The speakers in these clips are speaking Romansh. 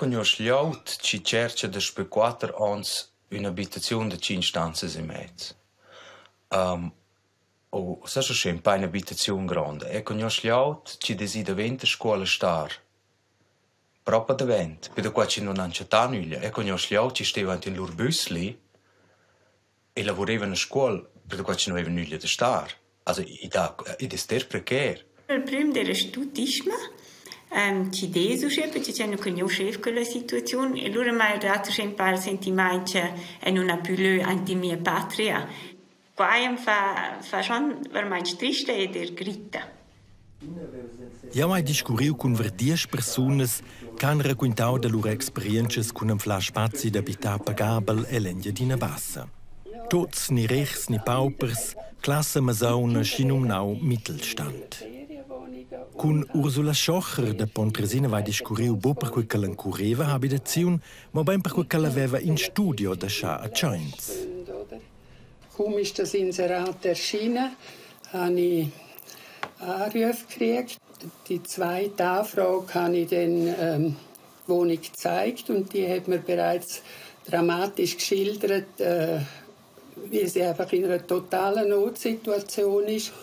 cugnuosch glieud chi tschercha daspö quatter ons ün'abitaziun da tschinch stanzas e mez. O sast uschè ün pa ün'abitaziun gronda. Eu cugnuosch glieud chi decida davent da scuola star propa davent, be da qua chi nun han chattà nüglia. Eu cugnuosch glieud chi steva aint in lur büsli e lavurevan a Scuol perquai chi nu vaivan nüglia da star. Also i dà id es ter precar. Il prüm d'eira stutischma, chi'd es uschè, perche ch'eu nu cugnuoschev quella situaziun e lura m'haja dat uschè ün pa il sentimaint cha eu nun ha pü lö aint in mia patria. Quai am fa fa schon vermaing trista ed eir gritta. Jau hai discurriu cun ver diesch persunas che han raquintau da lur experientschas cun anflar spazi d'habitar pagabel ell'Engiadina Bassa. Tuts ni rehs ni paupers, classa mesauna schinumnau Mittelstand. Cun Ursula Schocher da Pontresina vai discurriu buc perquei ch'ella encureva habitaziun, mobein perquei ch'ella haveva in studio da schar a tscheins. Kaum ist das Inserat erschienen, habe ich Anrufe gekriegt. Die zweite Anfrage habe ich dann die Wohnung gezeigt und die hat mir bereits dramatisch geschildert, wie sie einfach in einer totalen Notsituation ist.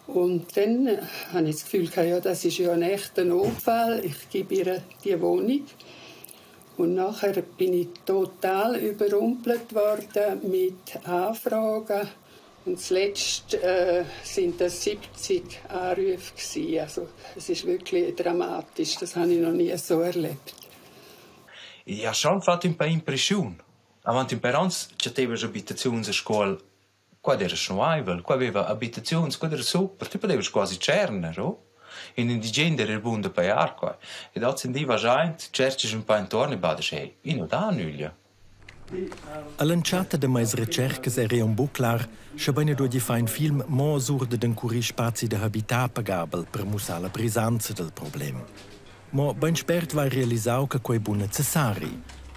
Und dann habe ich das Gefühl gehabt, ja, das ist ja ein echter Notfall, ich gebe ihr die Wohnung. Und nachher bin ich total überrumpelt worden mit Anfragen. Und zuletzt sind das 70 Anrufe gewesen. Also es ist wirklich dramatisch, das habe ich noch nie so erlebt. I ha schon fat ün pa impreschiun. Avant ün pêr ons chattevas abitaziuns a Scuol, qua d'eira schnuaivel, qua aveva abitaziuns, qua d'eira super, tü pudevas quasi tscherner, o? Ün indigen d'eira bun da pajar qua. Ed hozindi vas aint, tscherchas ün pa intuorn e badasch, ei, i nu dà nüglia. All'entschatta da meis retschercas eri aunc buc clar, schebein ei dueigi far in film mo sur dad encurir spazi da habitar pagabel per mussar la brisanza dal problem. Mo beinspert vai realisau che quei bu necessari.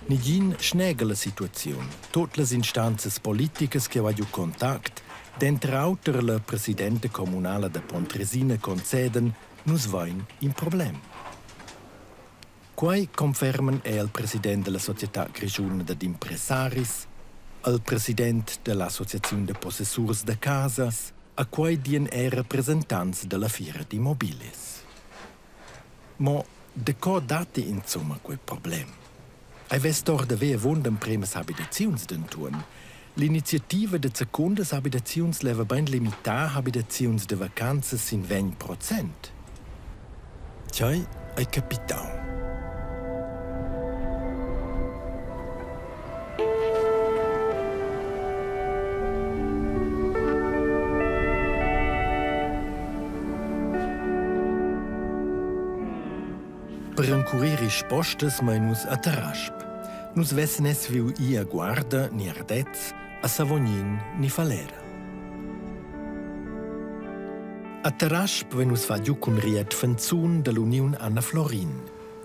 Negin snega la situaziun. Tut las instanzas politicas che ha giu contact, denter auter la presidenta communala da Pontresina conceden, nus vein in problem. Quai conferman er il president da la Società grischuna dad impressaris, il president da l'Associaziun da possessurs da casas, a quai dian er representants da la fiera d'immobiglias. Mo daco datti insumma quei problem? Ei vess doch da ver avunda empremas habitaziuns dentuorn. L'iniziativa da secundas habitaziuns leva bein limitar habitaziuns da vacanzas sin 20%. Tgei ei capitau? Per encurir rispostas mein nus a Tarasp. Nus vessen es viu ir a Guarda ni Ardez, a Savognin ni Falera. A Tarasp vein nus fatg giu cun Riet Fanzun dall'Uniun Anna Florin.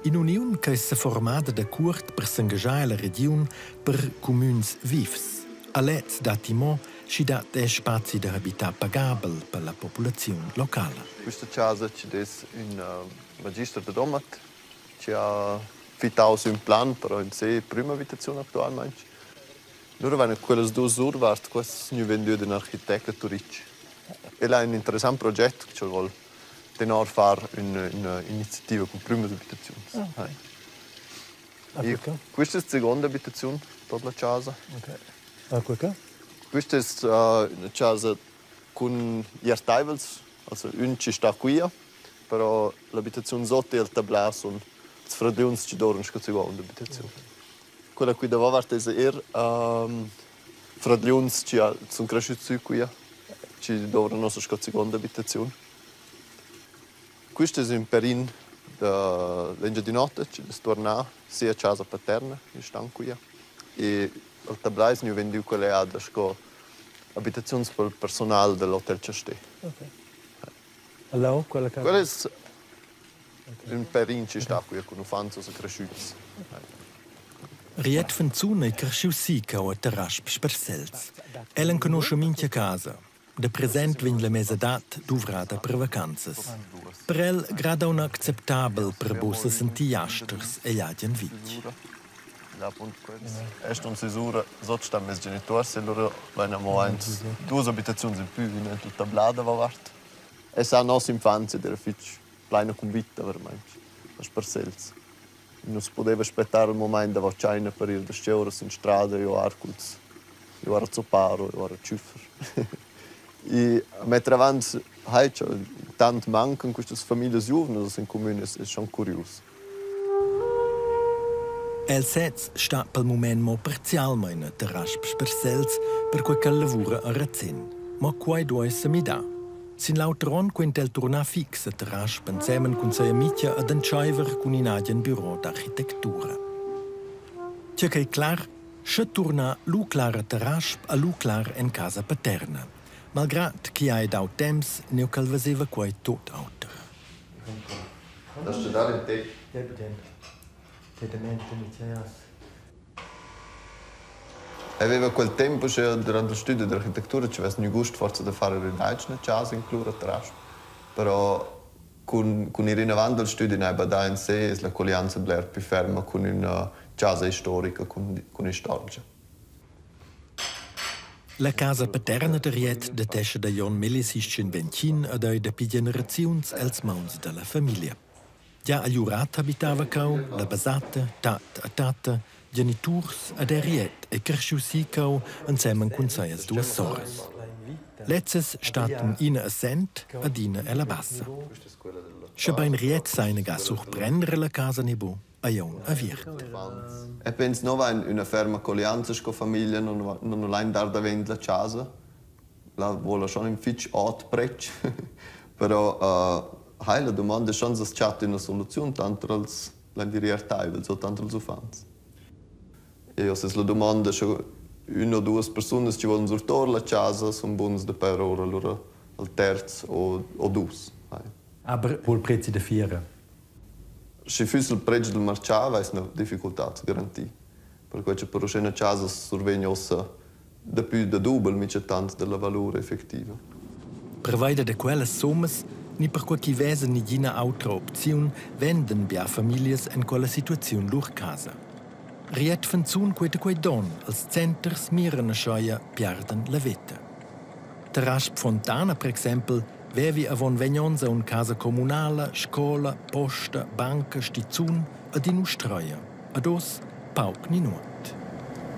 In'uniun che è seformada da cuort per s'engaschar ella regiun per cumüns vivs. A lez datti mo, schi dat è spazi da habitar pagabel per la populaziun locala. Questa casa ci dess ün magister da Domat chi ha fittau sün plan però in se prüma abitaziun actualmaing. Lura vaina quellas duos survart, quest es gnü vendü ad ün architect a Turich. El ha ün interessant proget ch'el voul tenor far üna iniziativa cun prümas abitaziuns. Ah. E questa es seguonda abitaziun tot la chasa. Okay. Ah, quella? Questa es üna chasa cun iertaivels, also ün chi sta quia, però l'abitaziun sot e il tablà sun ils fradgliuns chi dorman sco seguonda abitaziun. Quella qui davovart es eir fradgliuns chi sun creschüts sü quia, chi dovran uossa sco seguonda abitaziun. Quist es ün perin da l'Engiadin'Ota chi'd es tuornà sia chasa paterna in stan quia e il tablà es gnü vendü quella jada sco abitaziuns pel persunal da l'Hotel Chastè. Okay. Allora, quella casa? Quella es ün perin chi sta quia cun uffants o creschüts. Riet Fanzun ei carschius si cheu a Tarasp sper Sels. El enconuscha mintga casa. Da present vegn la mesadad duvrada per vacanzas. Per el grada un acceptabel per buca sesentir jasters egl agen vitg. Est un sisura sot stan mes genituors e lura vain amo aint duos abitaziuns in pü, üna in tutta blada vart. E sa nossa infanzia d'eira fich plaina cun vita veramaing, las parcels. Nus pudeva spettar il mumaint davo tschaina per ir da stgeuras in strada e giuar culs giuar a zuppar o giuar a tschüffer. I a metter avant hai cha tant mancan quistas famiglias giuvnas in cumün es es schon curius. El sez sta pel mument mo parzialmain a Tarasp sper Sels, perquai ch'el lavura a Razén. Ma quai duai sa midar. Sin l'auter onn quenta el turnar fix a Tarasp ensemen cun sia amica ad entschaiver cun in agen biro d'architectura. Tge ch'ei clar, sche turna lu clar a Tarasp a lu clar en casa paterna. Malgrad ch'i ha dau temps, neu ch'el veseva quei tut auter. Das dar in te. Aveva quel tempo sche durant il studi d'architectura ci avess gnü gust forsa da far ün aigna chasa in Clura Tarasp. Però cun cun ir inavant dal stüdi n'hai badà in se es la collianza bler pü ferma cun üna chasa istorica, cun cun istorgia. La casa paterna da Riet datescha da Jon 1625 ad ei dapi generaziuns els mauns dalla famiglia. Gia agl urat habitava cau la basatta, tat a tatta, geniturs ad Riet e creschiu si cau ensemen cun sias duas soras. Lezzas stattan ina a Sent ad ina ella Bassa. Schebein Riet sa inaga surprender la casa ni bu, ei aunc aviert. E pens no vain üna ferma collianza sco famiglia, non non lain dar davent la chasa. La vola schon ün fich ot predsch. Però hai la dumanda schon s'as chatta üna soluziun tanter els lain dir ertaivels o tanter els uffants. E uossa es la dumanda scha ün o duos persunas chi volan surtour la chasa sun buns da pajar oura lura al terz o o dus. Aber cul prezi da fiera? Schi füss il predsch dal marchà vess üna difficultà garanti. Perquai cha per uschè üna chasa survegn uossa dapü da dubel minchatant da la valur effectiva. Perveida da quellas summas ni perquei ch'i vesa negina autra opziun venden bia famiglias en quella situaziun lur casa. Riet Fanzun queta quei donn, als centers miran ascheia piardan la veta. Tarasp Fontana per exempel vevi avon vegn onns aunc casa communala, scola, posta, banca, stizun ed in'ustreia. Ad oz pauc ni nuot.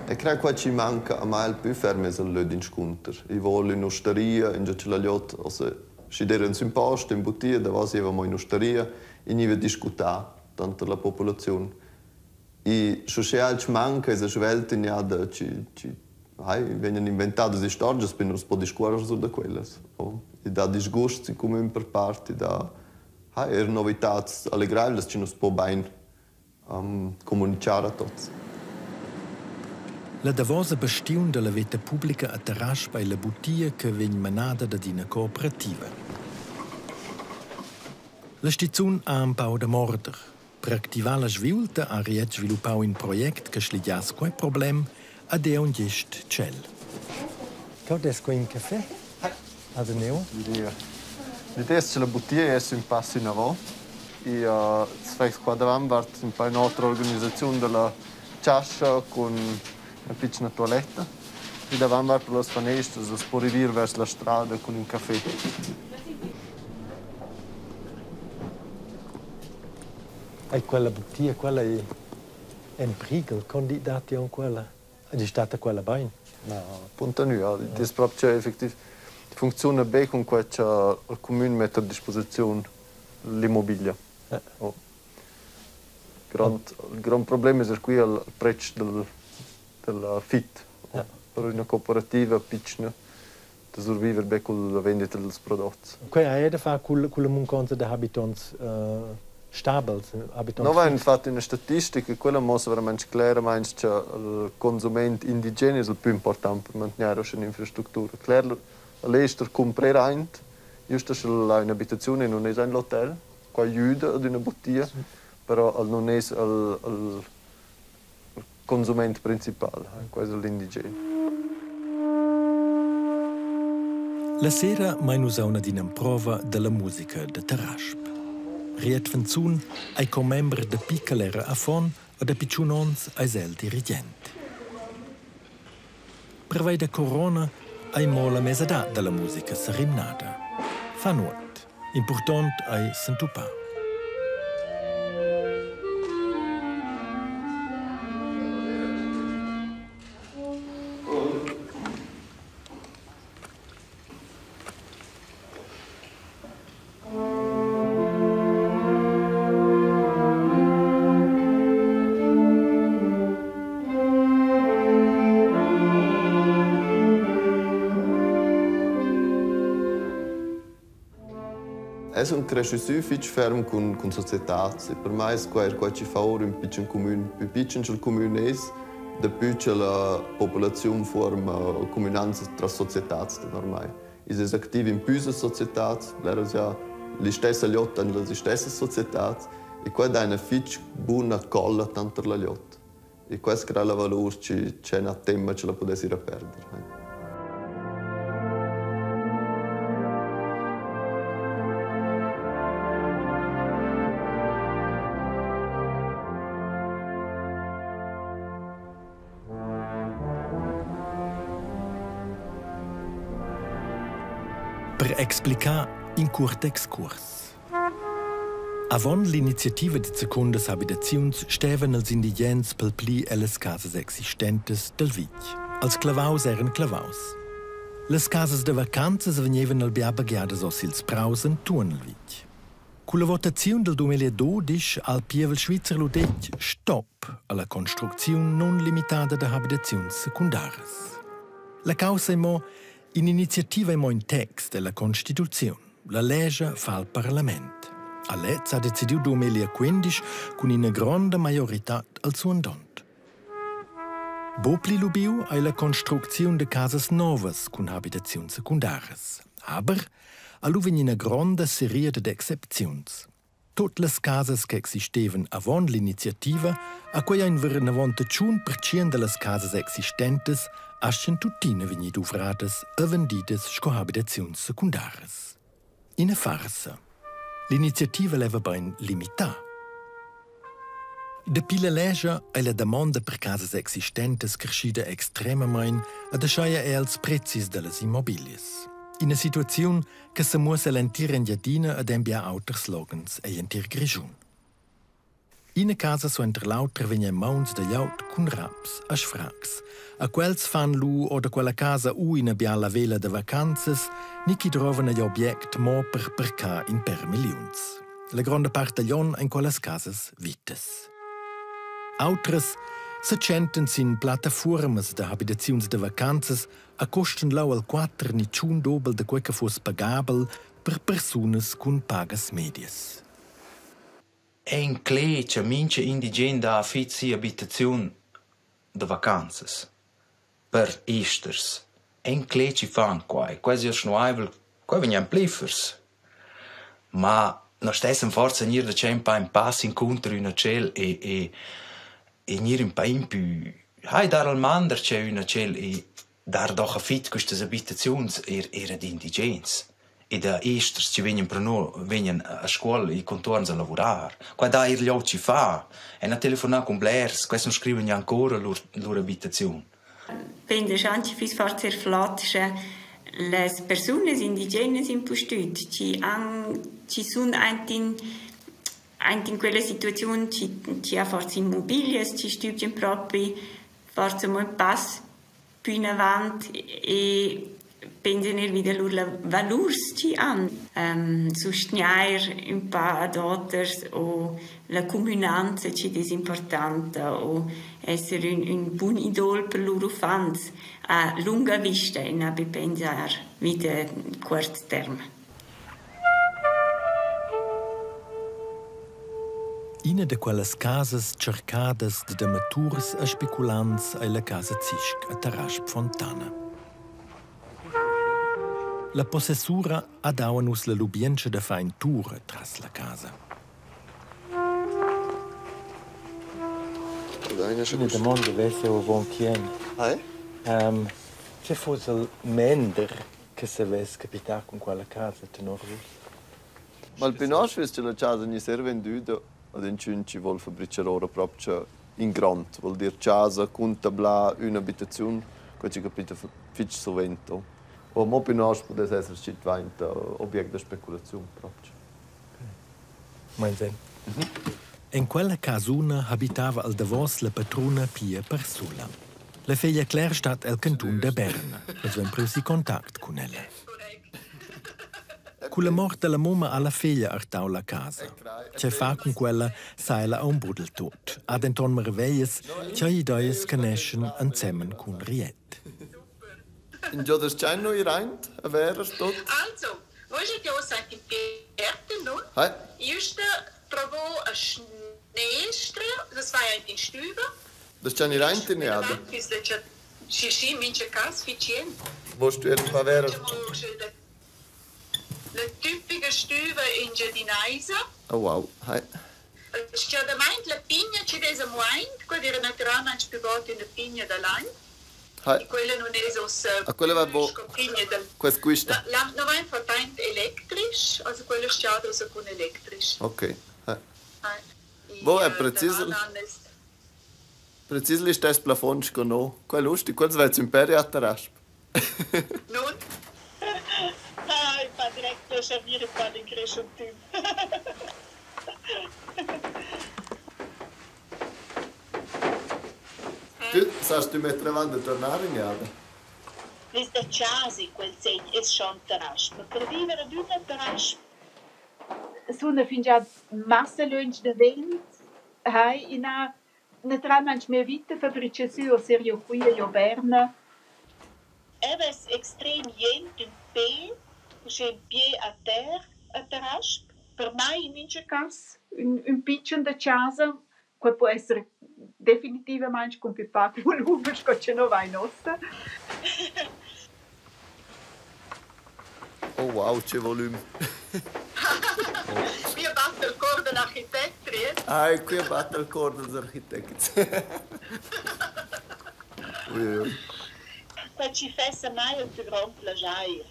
E crei qua chi manca a mai il pü ferm es il lö d'inscunter. I voul ün'ustaria, ingio cha la glieud o schi d'eiran sün post, in butia, davos gieva amo in'ustaria, i gniva discutà tanter la populaziun. I sche alch manca esa svelt gnada chi chi hai vegnan inventadas istorgias per nu's po discuorrer sur da quellas. O i dà disgusts in cumün per part, i dà hai eir novitats allegraivlas chi nu's po bain comunichar a tuots. La davosa bastiun dalla veta publica a Tarasp ei la butia che vegn manada dad ina cooperativa. La stizun ha empau da morder. Per activar la sviulta ha Riet sviluppau in project che sligiass quei problem ad aunc gest tschel. Cau des quei in caffè? Also neu? L'idea es cha la butia es ün pass inavò. I s'fais qua davantvart ün pa ün'otra organisaziun da la chascha cun üna pitschna tualetta. E davantvart per las fanestras as po rivir vers la strada cun ün café. Ei quella butia, quella ei en prighel, con di datti aunc quella? Ed è stata quella bain? No, punta nua. Id es propcha effectiv funcziuna be cun quai cha il cumün metta a disposiziun l'immobiglia. Oh. Grand, il grond problem es er qui il predsch dal dal fit. Per üna cooperativa pitschna da surviver be culla vendita dals prodots. Quei ha era da far culla munconza da habitonts stabels, habitonts No vain fat üna statistica, quella muossa veramaing cleramaing cha il consument indigen es il pü important per mantgnair uschè ün'infrastructura. Cler, l'ester cumprer aint, güsta sch'el ha ün'abitaziun e nun es aint l'hotel, qua güda ad üna butia, però el nun es il il consument principal, quai es l'indigen. La sera mein nus aunc ad in'emprova dalla musica da Tarasp. Riet Fanzun ei commember da Picalera affon e dapi tschun onns eis el dirigent. Pervei da corona ei mo la mesadad dalla musica serimnada. Fa nuot. Impurtont ei s'entupar. Es ün creschü sü fich ferm cun cun societats e per mai es quai eir quai chi fa our ün pitschen cumün. Pü pitschen cha'l cumün es, dapü cha la populaziun fuorma cumünanzas tras societats tenor mai. I's es activ in püsas societats, bleras ja listessa gliotta in las istessas societats e quai dà üna fich buna colla tanter la gliotta. E quest crea la valur chi c'è üna temma cha la pudess ir a perder. Per explicar in cuort excurs. Avon l'iniziativa da secundas habitaziuns stevan els indigens pel pli ellas casas existentes dal vitg. Els clavaus eran clavaus. Las casas da vacanzas vegnevan al bia baghiadas oz ils praus entuorn il vitg. Culla votaziun dal 2012 ha il pievel svizzer lu detg stop alla construcziun nunlimitada da habitaziuns secundaras. La caussa ei mo in'iniziativa ei mo in text della constituziun. La lescha fa il parlament. A lez ha decidiu 2015 cun ina gronda maioritad al suandont. Buc pli lubiu ei la construcziun da casas novas cun habitaziuns secundaras. Aber Allu vegn ina gronda seria dad excepziuns. Tut las casas che existevan avon l'iniziativa, a quei ein ver 91% dallas casas existentes astgan tuttina vegnir duvradas e vendidas sco habitaziuns secundaras. Ina farsa. L'iniziativa leva bein limitar. Dapi la lescha ei la damonda per casas existentas creschida extremamein ed ascheia era els prezis dallas immobilias. Ina situaziun che semuossa l'entira Engiadina ed en bia auters loghens egl entir Grischun. Ina casa suenter l'autra vegn en mauns da glieud cun raps a sfracs. A quels fan lu or da quella casa u ina biala vela da vacanzas ni ch'i drovan egl object mo per parcar in per milliuns. La gronda part dagl onn ein quellas casas vitas. Autras setschentan sin plattafuormas da habitaziuns da vacanzas a costan lau al quater ni tschun dobel da quei che fuss pagabel per persunas cun pagas medias. Ein cletg cha mincha indigen dà a fit sia abitaziun da vacanzas per esters. Ein cletg chi fan quai, quasi snuaivel, quai vegnan plifers. Ma no stessan forsa gnir da tschè ün pa ün pass incunter ün a tschel e e e gnir ün pa impü hai dar al mander tschè ün a tschel e dar doch a fit quistas abitaziuns eir eir ad indigens ed a esters chi vegnan pro no vegnan a Scuol e contuorns a lavurar. Qua dà eir glieud chi fa. Eu n'ha telefonà cun blers, quels nu scrivan gnanca lur lur abitaziun. Pendesch anche füss forsa eir flot, sche las persunas indigenas impustüt chi han chi sun aint in aint in quella situaziun chi chi ha forsa immobiglias chi stübgian propi forsa amo ün pass pü inavant e pensan eir vi da lur valurs chi han. Sustgnair ün pa ad oters o la cumünanza chi'd es importanta o esser ün ün bun idol per lur uffants a lunga vista e na be pensar vi da cuort term. Ina da quellas casas tschercadas dad amaturs e speculants ei la casa Zischg a Tarasp Fontana. La possessura ha dau a nus la lubientscha da far in tur tras la casa. Ina damonda vess jeu avon ch'ien. Che fuss il mender? Che se vess capità con quella casa tenor vus? Ma il Pinoche füss cha la chasa gniss eir vendüda ad inchün chi voul fabrichar ora propcha in grond, voul dir chasa cun tablà, ün'abitaziun, quai chi capita fich suvent. O mo Pinoche pudess esser schi dvainta object da speculaziun propcha. Mein sen. En quella casuna habitava al davos la patruna Pia persula. La feglia Claire stat el cantun da Berna. Nus vein priu si contact cun ella. Culla mort dalla mumma ha la feglia artau la casa. Tgei fa cun quella sa ella aunc buc del tut. Ha denton marveglias ch'ei deies caneschen ensemen cun Riet. Ingio das-chain no ir aint a verer tot? Also, voi siete ossa in Gärten, nun? Hai. Jüsta provo a schnestra, das war ja in Stübe. Das-chain ir aint in eada? Sì, sì, mincha cas ficient. Vost tu eir ün pa verer? La tipica stüva engiadinaisa. Oh wow, hai. Schiadamaint la pigna chi'd es amo aint, quella era natüralmaing plü bod üna pigna da lain. Hai. E quella nun es uossa A quella va bo sco pigna dal quest quista. La no vain fat aint electrisch, also quella schiada uossa cun electrisch. Ok, hai. Bo è precis precis listess plafond sco no. Quai lustig, quels vez ün pêr a Tarasp. Nun? Ah, i fa direct plaschair vir qua in Grischun tü. Tü sast tü metter avant da tornar in jada? Vis da chasa quel segn es schon Tarasp, ma per viver adüna Tarasp Suna fingià massa lönch davent, hai ina natüralmaing mia vita fabrichà sü o serio quia giò Berna. Eu vess extrem jent ün pe, uschè ün pied à terre a Tarasp. Per mai in mincha cas ün ün pitschen da chasa. Quai po esser definitivamaing cun plü pac volumen sco cha no vain uossa. Oh wow, che volüm. Qui batta il cor del architect, riet. Ah, qui batta il cor dels architects. Ui, ui, ui. Quai chi fess a mai il plü grond plaschair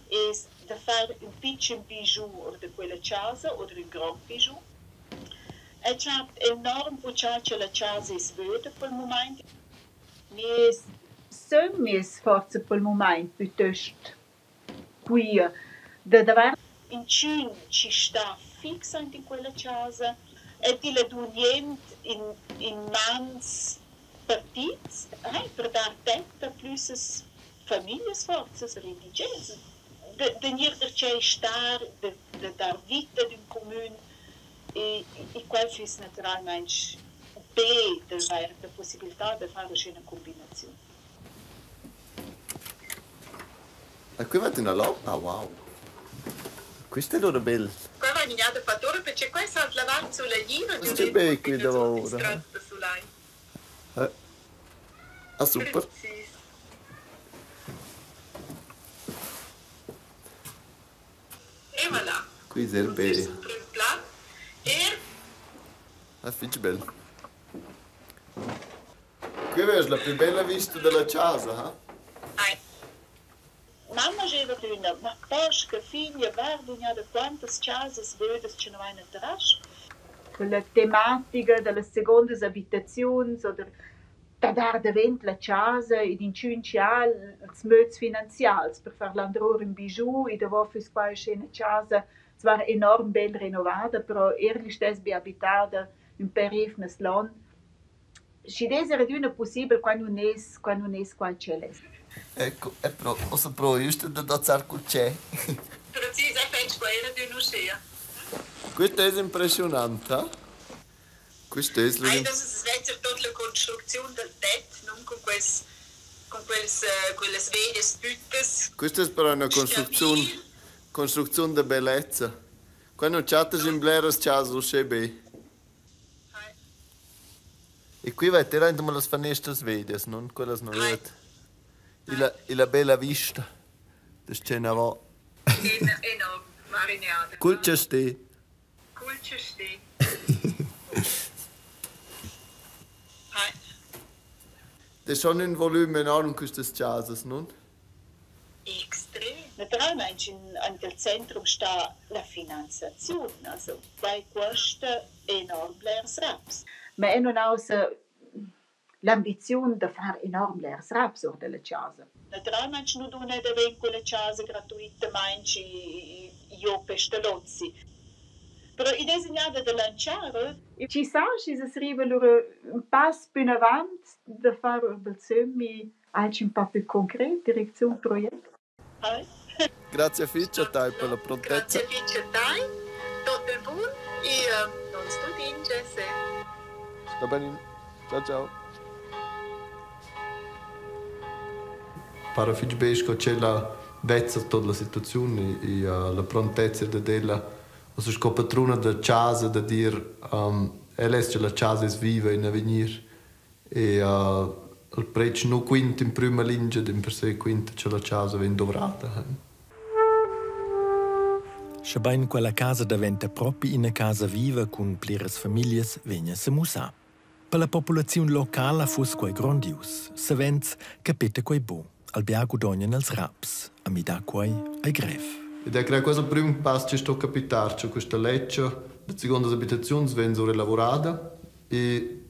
es da far ün pitschen bijou our da quella chasa oder ün grond bijou. Eu chat enorm puchà cha la chasa es vöda pel mumaint. Meis sömmi es forsa pel mumaint pütöst quia da d'avair Inchün chi sta fix aint in quella chasa e tilla do jent in in mans partits, eh, per dar tet a plüssas famiglias forsa per indigens. Da da gnir darcheu star, da da dar vita ad ün cumün e e quai füss natüralmaing be d'avair la pussibiltà da far uschè üna cumbinaziun. E qui va üna lopa, wow. Quist è lura bel. Qua vain gnà da fat ora perche quai s'ha lavà sulegliva Che bei qui davo ora. Eh. Ah, super. E voilà. Qui es eir be. Plan. Er Ah, fich bel. Qui vest la plü bella vista da la chasa, ha? Ai. Mamma dscheva adüna: «Ma posca figlia, guarda da quantas chasas vödas cha no vain a Tarasp.» Quella tematica da las seguondas abitaziuns oder da dar davent la chasa ed inchün chi ha ils möds finanzials per far landrour ün bijou e davo füss quai uschè üna chasa zwar enorm bel renovada, però eir listess be abitada ün pêr eivnas l'on. Schi'd es eir adüna pussibel, qua nun es qua nun es quai ch'el es. Ecco, e pro, ussa pro jüst da dozzar cul tschè. Precis, eu penso eir adüna uschea. Quist es impreschiunant, ha? Quist es Ai, das es vezza tuot la construcziun dal tet, nun cun quels cun quels quellas veglias püttas. Quista es però üna construcziun construcziun da bellezza. Qua nu chattas in bleras chasas uschè be. E qui vai era insomma las fanestras veglias, non quellas novet. Illa illa bella vista da scena vo. Enorm, marineada. Cul chastè. Cul chastè. Das ist schon ün volüm enorm quistas chasas, nun? Extrem. Naturalmente in ante il centrum sta la finanziaziun, also quai cuosta enorm blers raps. Ma eu nun ho l'ambiziun da far enorm blers raps our da la chasa. Naturalmente nu duna davent quella chasa gratuitamaing jo Pestalozzi. Però id es gnada da lantschar. Chi sa schi s'as riva lura ün pass plü inavant da far our dal sömmi alch ün pa plü concret, direcziun project. Grazie fich a tai per la prontezza. Grazie fich a tai. Tot il bun e non sto dinge se. Sta benin. Ciao ciao. Para fich be sco ch'ella vezza tuot la situaziun e la prontezza dad ella also sco patruna da chasa da dir ella es cha la chasa es viva in avegnir e il predsch nu quinta in prüma lingia, dimpersè quinta cha la chasa vegn dovrada. Schebein quella casa daventa propi ina casa viva cun pliras famiglias vegn a semussar. Per la populaziun locala fuss quei grondius. Savens capeta quei buc. Al bia gudognan els raps. A midar quei ei grev. Ed è crei questo il prüm pass che sto capitar, cioè questa ledscha da secondas abitaziuns vegn so relavurada e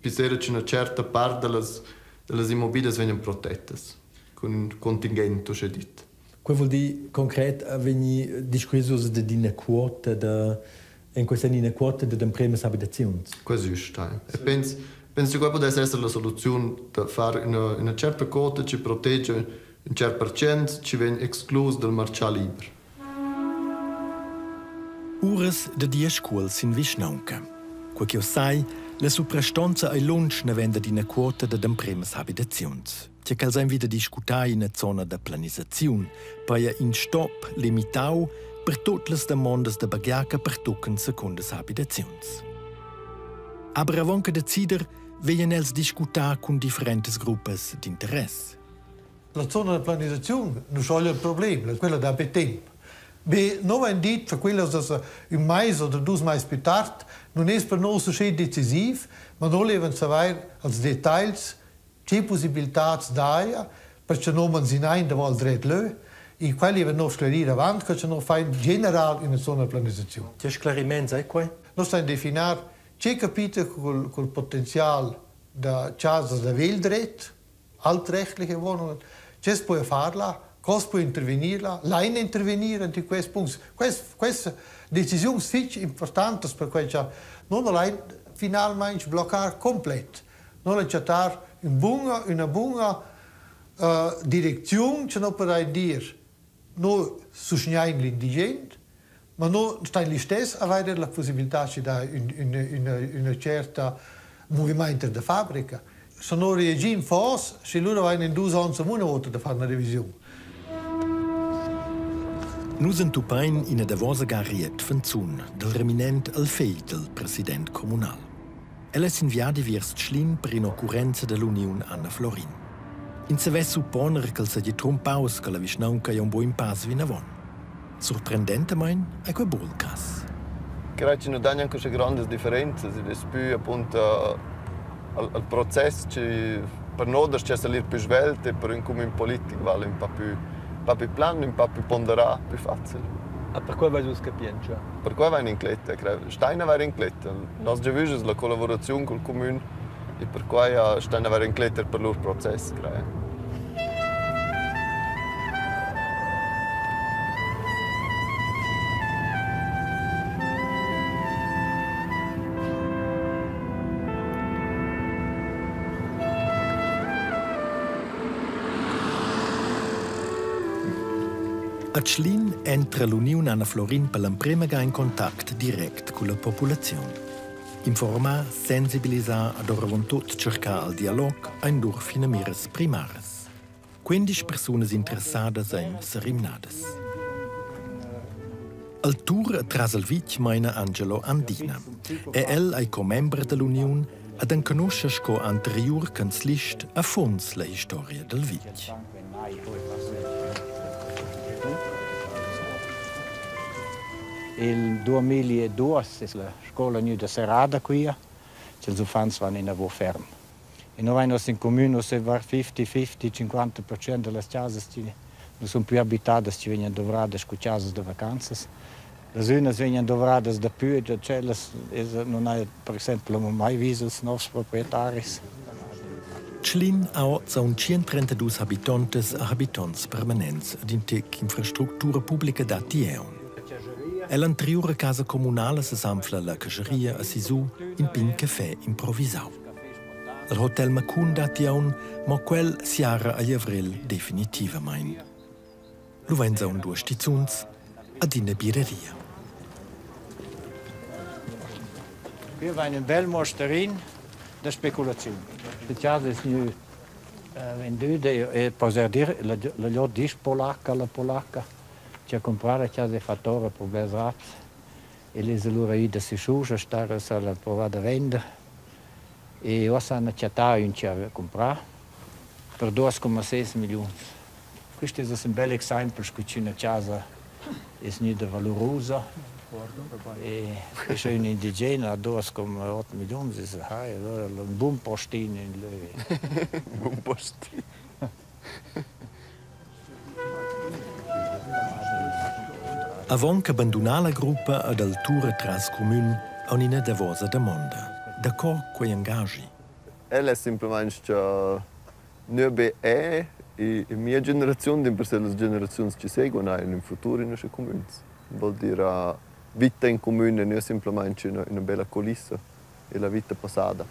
pisera che una certa part dellas immobilias vegnan protettas cun ün contingent uschè dit. Quei vul dir concret vegni discurrius dad ina quota da en questa ina quota dad empremas habitaziuns. Quai es güst, E pens penso che quai pudess esser la soluziun da far üna certa quota chi protegia ün cert percent chi vegn exclus dal marchà liber. Uras da diesch culs in vischnaunca. Quei ch'jeu sai, la suprastonza ei lunsch naven dad ina quota dad empremas habitaziuns. Tgei ch'els ein vida discutar ina zona da planisaziun, paia in stop limitau per tut las damondas da baghiar che pertuccan secundas habitaziuns. Aber avon che decider vegnan els discutar cun differentas gruppas d'interess. La zona da planisaziun nu schoglia il problem, quella dà be temp. Be no vain dit cha quellas es ün mais oder dus mais plü tard nun es per nus uschè decisiv, ma no levan savair als detagls che pussibiltats daja perche no manzinain davo al dret lö e quai levan no sclerir avant co cha no fain general üna zona da planisaziun. Che sclarimaints ei quei? No stain definar che capita cul potenzial da chasas da vegl dret, altrechtliche Wohnungen, che po farla, co po intervenir là, lain intervenir in quests puncts. Quest decisiuns fich importantas perquai cha non lain finalmaing bloccar complet. Non lain chattar ün buna, üna buna direcziun che no podain dir no susgnain l'indigent, ma no stain listess avair la possibilità chi dà üna certa movimaint da fabrica. Se no reagim fos, schi lura vain in dus ons amo üna vouta da far üna revisiun. Nus entupein ina davosa ga Riet Fanzun dal reminent al fegl dal president communal. El es in viadi viers Tschlin per in'occurrenza dall'uniun Anna Florin. Ins savess supponer ch'el seigi trumpaus che la vischnaunca ei aunc buc in pass vinavon. Surprendentamein ei quei buc il cass. Credo che non dà neanche uschè grandes differenzas. Id es pü appunto al process chi per noi dess ir pü svelt e per ün cumün politic vala ün pa pü pa pü plan, ün pa pü ponderà, pü facil. Ah, perquai vais vus capientscha? Perquai vain incletta, crei. Stein avair incletta. Nos giavüsch es la collavuraziun cul cumün e perquai stain avair incletta per lur process, crei. A Tschlin entra l'uniun Anna Florin per l'emprema ga in contact direct culla populaziun. Informar, sensibilisar ad oravontut tschercar al dialog ein lur finamiras primaras. 15 persunas interessadas ein serimnadas. Al tur tras il vitg meina Angelo Andina. E el ei commember dall'uniun ed enconuscha sco anteriur canzlist a funs la historia dal vitg. Il 2002 es la scoula gnüda serrada quia, cha'ls uffants van inavo ferm. E noi vain uossa in cumün uossa var 50-50, 50% da las chasas chi Nu sun plü abitadas chi vegnan dovradas scu chasas da vacanzas. Las ünas vegnan dovradas dapü e tschellas nun haja per exaimpel amo mai vis ils novs proprietaris. Tschlin ha oz aunc 132 habitontas e habitonts permanents ed in tec infrastructura publica datti aunc. Ell'anteriura casa communala sesanfla la cascheria a sisu in pign café improvisau. Il hotel Macun datti aunc, mo quel siara agl avrel definitivamein. Lu vein aunc duas stizuns ad ina bireria. Qui vain ün bel muosterin da speculaziun. La chasa es gnü vendüda e poss eir dir la la glieud disch polacca, la polacca chi ha cumprà la chasa e fat ora pro blers raps. El es alura ida sü Susch a star a s'ha provà da vender e uossa hana chattà ün chi ha cumprà per 2,6 milliuns. Quist es ün bel exaimpel scu ch'üna chasa es gnüda valurusa e scha ün indigen ha 2,8 milliuns es hai allura ün bun postin in lö. Bun postin. Avon che bandunar la gruppa ad altura tras cumün aun ina davosa damonda. Daco quei engagi? El è simplamaing cha nö be è in mia generaziun, dimpersè las generaziuns chi seguan eir in ün futur in usche cumüns. Vuol dir vita in cumün e nö simplamaing üna üna bella culissa e la vita passada.